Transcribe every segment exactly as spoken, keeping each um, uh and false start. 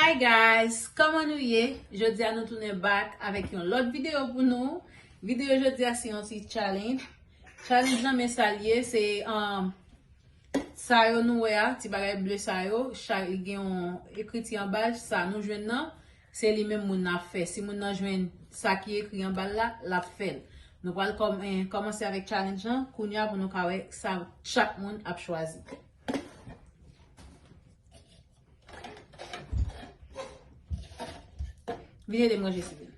Hi guys, kòman nou ye? Jodi a nou tounen back avèk yon lòt videyo pou nou. Videyo jodi a se yon ti challenge. Challenge nan men sa l ye, se um, sa yo nou wè a, ti bagay ble sa yo, chak li gen yon ekriti anba l, sa nou jwenn nan, se li menm moun nan ap fè. Si moun nan jwenn sa ki ekri anba l la, l ap fè l. Nou pral kòm- eh, kòmanse avèk challenge lan, kounye a pou nou ka wè sa chak moun ap chwazi. Vin ede m ranje sivil.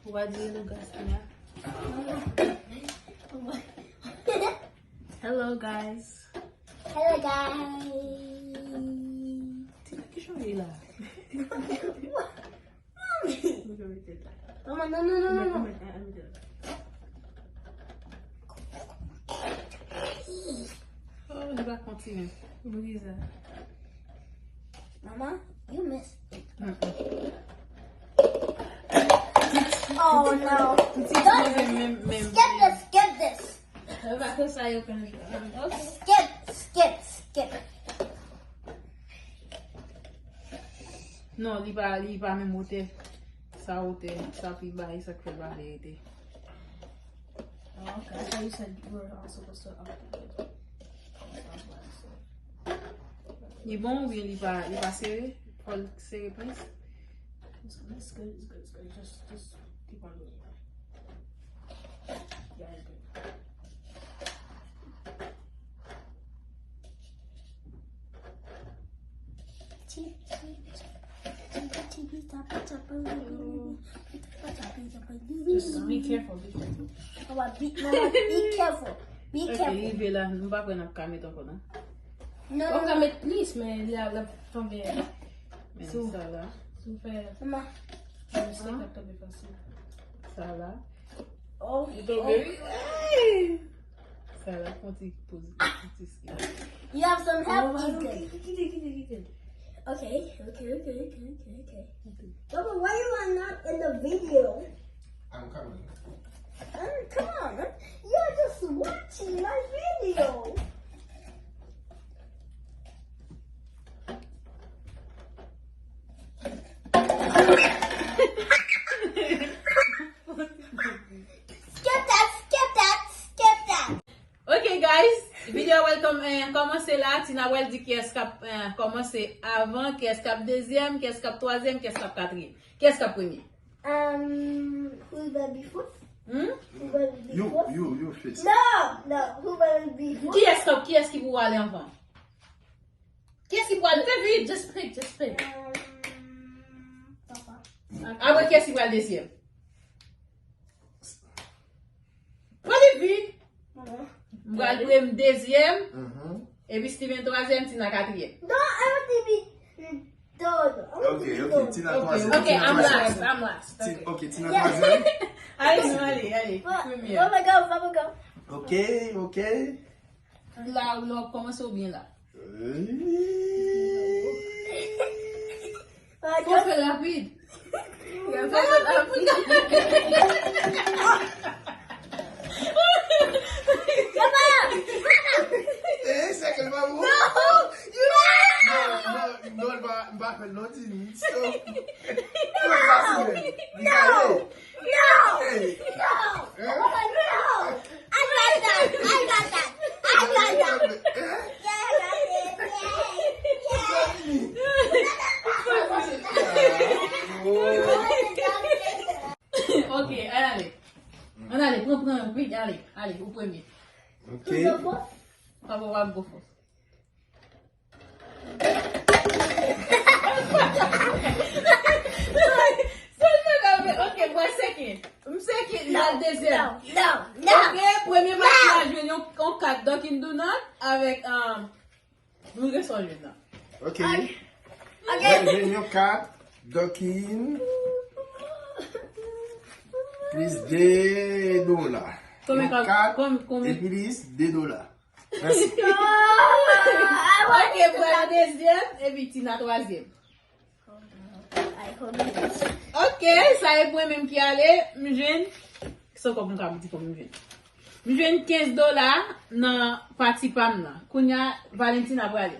Ou pa di nou gaspiya. Hello guys. Hello guys. Ti ki chanje la. Mami. Mwen mete la. Maman, non, non, non, non, non. Mwen mete la. Oh, li pa kontinye. Briza. Mama, you missed it. Mm-mm. Oh no. Ti poze menm, menm. Skip this, skip this. Yo pa konn sa yo konn fè. Skip, skip, skip. Non, li pa, li pa menm wotè. Sa wotè, sa pi ba, e sa k fè l pa vle rete. Oh, okay. I thought you said you were also supposed to up the Li bon oubyen li pa, li pa sere? Fò l sere plis? It's, it's good, it's good, it's good. Just, just keep on doing it. Yeah, you're good. Just be careful, be careful. Mama, be, mama, be careful. Be careful. Ok, rive la, nou pa kwè n ap ka met ankò non. Non, non, non. Ou ka met plis, men li ap, l ap tonbe. Men sa la. Si w fè mistake, l ap tonbe fasil. Sa la. Oh, li tonbe, wi. Hey! Sa la, fon ti poz, ti skip. You have some help. Oh, kite, kite, kite, kite. Okay, okay, okay, okay, okay, okay. Papa, why you are not in the video? I'm coming. Uh, come on. You're just watching my video. Skip that, skip that, skip that. Ok guys, videyo a pral kòm- eh, kòmanse la. Tina pral di kiyès k ap eh, kòmanse avan, kiyès k ap dezyèm, kiyès k ap twazyèm, kiyès k ap katriyèm. Kiyès k ap premye? Um, who will be fourth? Hmm? Who will be You, fourth? you, you fix it. No, no, who will be fourth? Kiyès k ap, kiyès ki pou ale anvan? Kiyès ki pral vit? Just pick, just pick. Apre kiyès ki pral dezyèm? Pale vit. M pral premye, dezyèm. Epi Steven twazyèm, Tina katriyèm. Non, I want to be third. I want to be third. Ok, ok, Tina twazyèm. Ok, I'm last, I'm last. Ok, Tina twazyèm. Ale, nou ale, ale. Premye. Papa go, papa go. Ok, ok. La, la w kòmanse oubyen la? Fò fè rapid. Fò fè rapid. Eh, sèkèl pa bon. Non, non, non, m pa fè l non, Tini. Stop. Li kale. No! No! Hey! No! Huh? Oh, no! I got that! I got that! I got that! Yeah, I got it! Yay! Yay! Ok, ann ale. Ann ale, pran, pran, vit, ale, ale, ou premye. Ok. Papa w ap go fò. Ok, mwen seke. M seke, l al dezyèm. Non, non, non. Ok, premye pati a jwenn yon, yon kat Dunkin Donut avèk, um, nou gen sa w jwenn nan. Ok. Ok. Mwen jwenn yon kat Dunkin plis de dola. Yon kat e plis de dola. Mèsi. Ok, Brian dezyèm, epi Tina twazyèm. Ok, sa e mwen menm ki ale, m jwenn, se kòb m ka di kòb m jwenn. M jwenn kenz dola nan pati pa m nan. Kounye a, Valentina prale.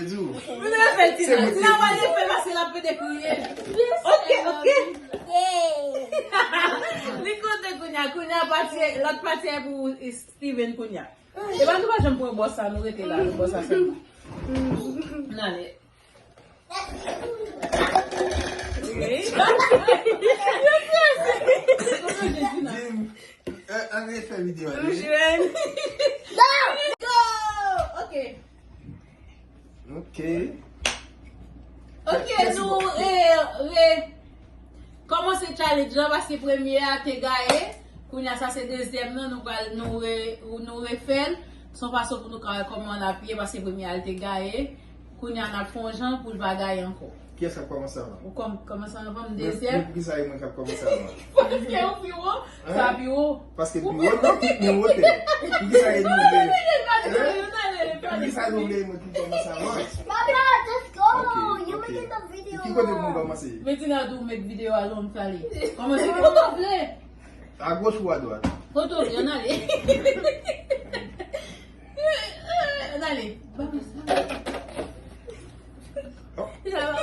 vle di w. Mwen te fè Tina. Tina pral refè l paske l ap pede kriye. Ok, ok. Li kontan kounye a. Kounye a pati, lòt pati a pou Steven kounye a. E pa nou pa janm pran bò sa, nou rete la, nou bò sa sèlman. N ale. Jim, eh, ann refè videyo a, wi. Jwenn. Go! Ok. Ok. Ok, nou re, re, kòmanse challenge lan, paske premye a te gaye. Kounye a, sa se dezyèm nan, nou pral, nou re, nou refè l. Se yon fason pou nou ka wè kòman l ap ye, paske premye a l te gaye. Kounye a, n ap fè yon jan pou l pa gaye ankò. Kiyès k ap kòmanse avan? Ou kòm, kòmanse avan, m dezyèm. Men poukisa e mwen k ap kòmanse avan? Paske ou pi wo, sa pi wo. Paske pi wo, non, pi wo te. Poukisa e nou vle? Poukisa nou vle mwen ki kòmanse avan? Papa, just go. Ok, ok. You're making the video long. Ki kote pou m kòmanse? Medina di w make videyo a long, Sally. Kòmanse kote w vle. A goch ou a dwat? Kote w vle, ann ale. Ann ale. Ba m sa. Oh. Sa va.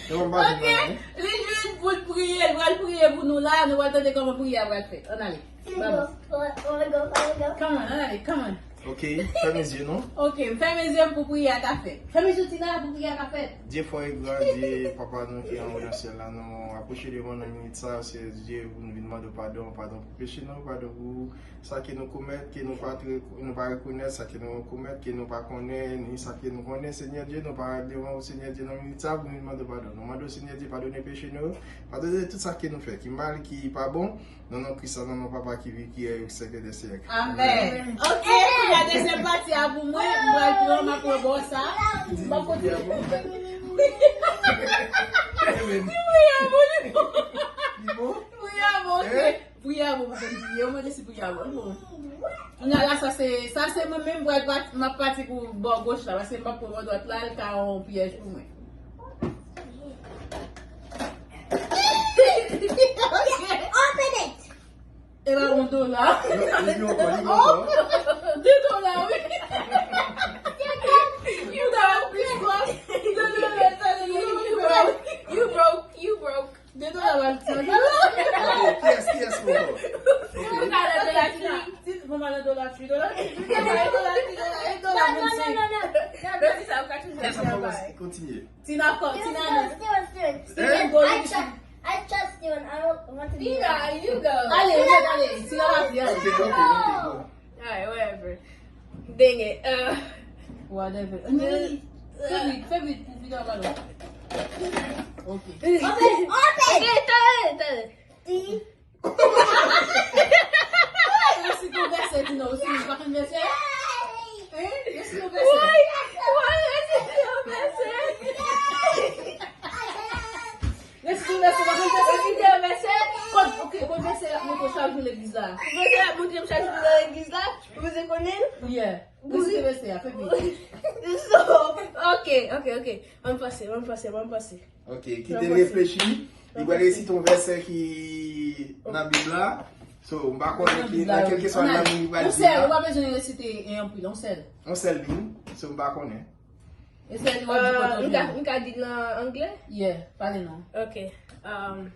Se yon bagay la, wi. Li jwenn pou l priye, l pral priye pou nou la, nou pral tande kòman priyè a pral fèt. Ann ale. Ba m sa. Come on, ann ale, come on. Ok, fèmen zye nou. Ok, m fèmen zye m pou priyè a ka fèt. Fèmen zye w, Tina, pou priyè a ka fèt. Dye fò e gran, Dye papa nou ki anwo nan syèl la, nou apwoche devan nan minit sa, Seyè Dye, pou nou vin mande w padon, padon pou peche nou, padon pou sa ke nou komèt, ke nou pa t re-, nou pa rekonèt, sa ke nou komèt, ke nou pa konnen, ni sa ke nou konnen, Senyè Dye, nou parèt devan ou, Senyè Dye, nan minit sa, pou nou vin mande w padon. Nou mande w, Senyè Dye, padone peche nou yo, padone tout sa ke nou fè, ki mal, ki pa bon, nan non Kris la, nan non Papa ki viv, ki règne pou syèk dè syèk. Amèn. Ok, kounye a dezyèm pati a pou mwen, m pral pran, m ap pran bò sa. M ap kontinye. Li bon? Li bon? Li bon? Li bon? Li bon, ok. Priyè a bon, papa m di, yo mande si priyè a bon. Bon. Kounye a la, sa se, sa se mwen menm, m pral pati, m ap pati pou bò goch la, paske m p ap pran bò dwat la, l ka yon pyèj pou mwen. Open it! E pa yon dola. Li gen ankò, li gen ankò. De dola, wi. You know, you broke, you broke, you broke. De dola, ba l di. Ok, kiyès, kiyès ki ankò? Ok. Ou ka nan dola tri. Ti, bon, ba nan dola tri, dola tri, dola tri, dola tri, dola tri, dola vennsenk. Non, non, non, non, non. Mèsi sa, ou ka toujou. Kiyès ki ankò? Kontinye. Tina kò, Tina nan. Steven, Steven, Steven. Steven, go, I trust, I trust Steven. I don't want to be. Tina, you go. Ale, ale, ale. Tina va di, ale. Ok, ok, ok, go. Alright, whatever. Dang it. Uh, whatever. Fè vit, fè vit pou videyo a pa long. Ok. Open, open. Ok, tande, tande. Ti. Resi yon vèsè, Tina, ou si pa konn vèsè? Hein? Resi yon vèsè. Why? Why resi yon vèsè? Resi yon vèsè, pa konn vèsè? Resi yon vèsè. Kot, ok, kot vèsè a montre w chak jou legliz la? Vèsè a montre m chak jou nan legliz la? Ou bezwen konnen l? Yeah. Resi yon vèsè a, fè byen. So, ok, ok, ok. Ann pase, ann pase, ann pase. Ok, kite l reflechi. Li pral resite yon vèsè ki nan Bib la. So, m pa konnen ki, nan kèlkeswa lang li pral di la. Yon sèl, ou pa bezwen resite anpil, yon sèl. Yon sèl lim, so m pa konnen. E sèl li w ap di kote w jwenn. M ka di l nan anglè? Yeah, pale non. Ok. Um,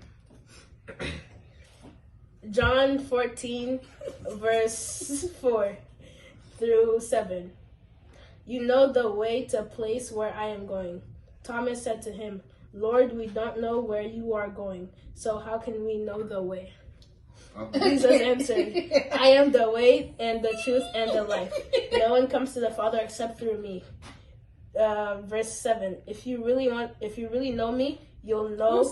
John fourteen, verse four through seven. You know the way to place where I am going. Thomas said to him, Lord, we don't know where you are going, so how can we know the way? Jesus answered, I am the way and the truth and the life. No one comes to the Father except through me. Uh, verse seven. If you really want, if you really know me, you'll know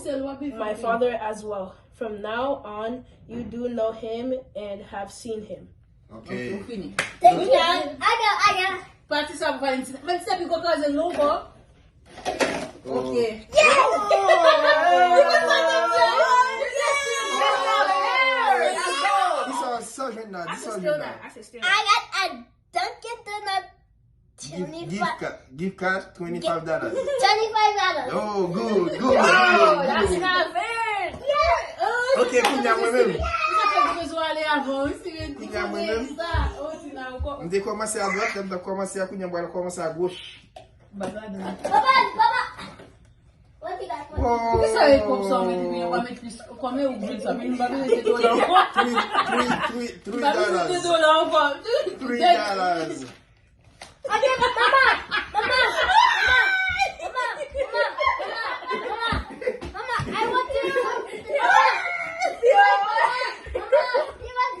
my Father as well. From now on, you do know him and have seen him. Ok. Ok, ou fini. Thank you. Aga, aga. Pati sa pou Valentina. Valentina pi gwo kraze nou ankò. Ok. Yes! Di sa, sa jwenn la, di sa jwenn la. I got a Dunkin' Donut. Gift, gift card, gift card, twenty-five dollars. Twenty-five dollars. Oh, good, good, good, good. That's not bad. Yeah. Ok, kounye a mwen menm. Kounye a mwen menm. M te kòmanse a dwat, lè m t ap kòmanse a, kounye a m pral kòmanse a goch. Papa, papa. Poukisa e kòb sa w mete, kounye a w pa met plis? Kòman ou jwenn sa? Men nou pa bezwen de dola ankò. Three, three, three, three dollars. Nou pa bezwen de dola ankò. Three dollars. Ok, mama, mama, mama, mama, I want to, mama,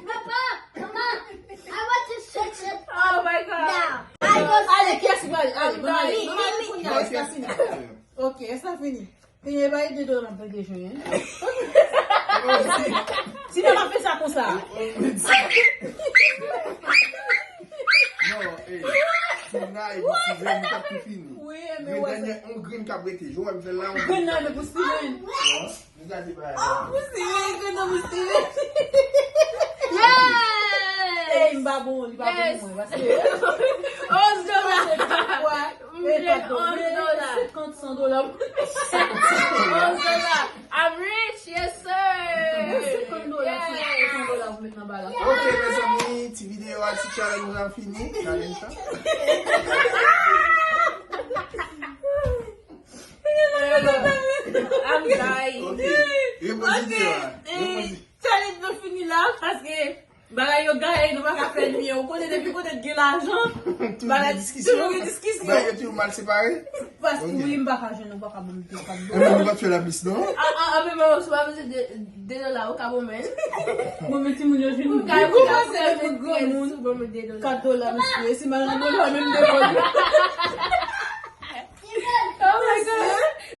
mama, mama, I want to search it. Oh my God. Now. I go. Ale, kiyès ki prale? Ale, mama, mama, kounye a, Estafini. Ok, Estafini. Fini, e pa de dola m ap plede jwenn. Ti nan ap fè sa konsa. Non, ey. Tina e pou Steven, li t ap tou fini. Wi, men gen dènye on grenn k ap rete. Joel fè l la, on grenn nan pou Steven. Wi. Nou gade bagay la. Pou Steven, grenn nan pou Steven. Yes! Ey, m pa bon, li pa bon mwen, paske onz dola. M jwenn onz dola. Senkant, san dola. Onz dola. I'm rich, yes sir. Senkant dola, senkant dola pou met nan balans. Ok, mezanmi, ti videyo a, ti challenge la fini. Challenge sa. I'm dying. Ok, repoze videyo a. Repoze. Challenge nou fini la, paske bagay yo gaye, nou pa ka fè anyen. Ou konnen depi kote gen lajan, toujou gen diskisyon. Toujou gen diskisyon. Bagay yo toujou mal separe. Paske wi, m pa ka jwenn, ou pa ka ban m de, ou pa ka ban m. Enben, nou pa fè laplis, non? A, a, a, men mwen, ou pa bezwen de, de dola, ou ka ban mwen. Bon, men timoun yo jwenn. Ou ka, ou ka fè pou granmoun. Kat dola, mesye. E si m al nan dola, menm de dola.